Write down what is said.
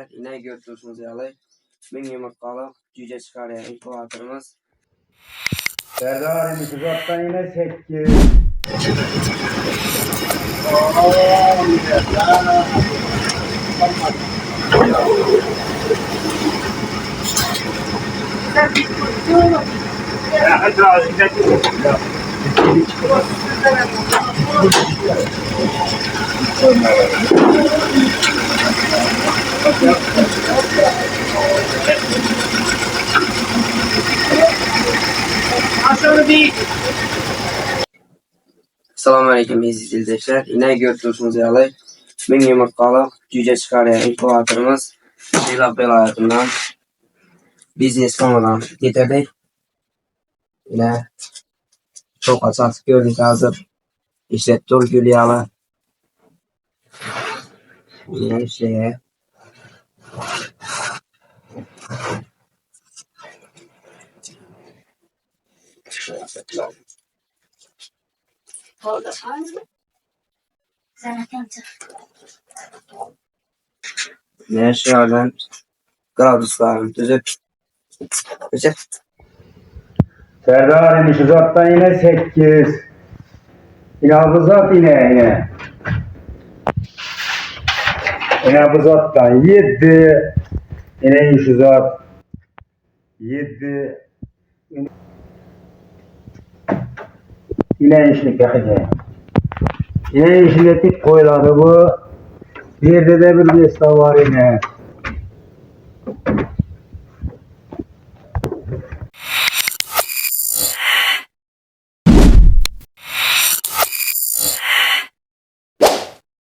ildeşler, ine görüp durşuňyz ýaly, 1000 ýumurtgalyk jüýje çykarýar inkubatorymyz. Serdar indi şu zatdan ýene sekiz. Salam aleýkum eziz ildeşler. Ine görüp durşuňyz ýaly, 1000 ýumurtgalyk jüýje çykarýan inkubatorymyz Lebap welaýatyndan biznes soňradan getirdik. Ine toka çatyp gördük hazır. Işlep dur gül ýaly. Ine işleýär. Ine şu ýerden graduslaryny düzüp öçür. Serdar indi şu zatdan ýene sekiz. Ine bu zat ine ine. Ine bu zatdan ýedi. Ine şu zat ýedi. Ine işini pekine. Ine işini tik koyladı bu. Bir yerde de bir besta var yine.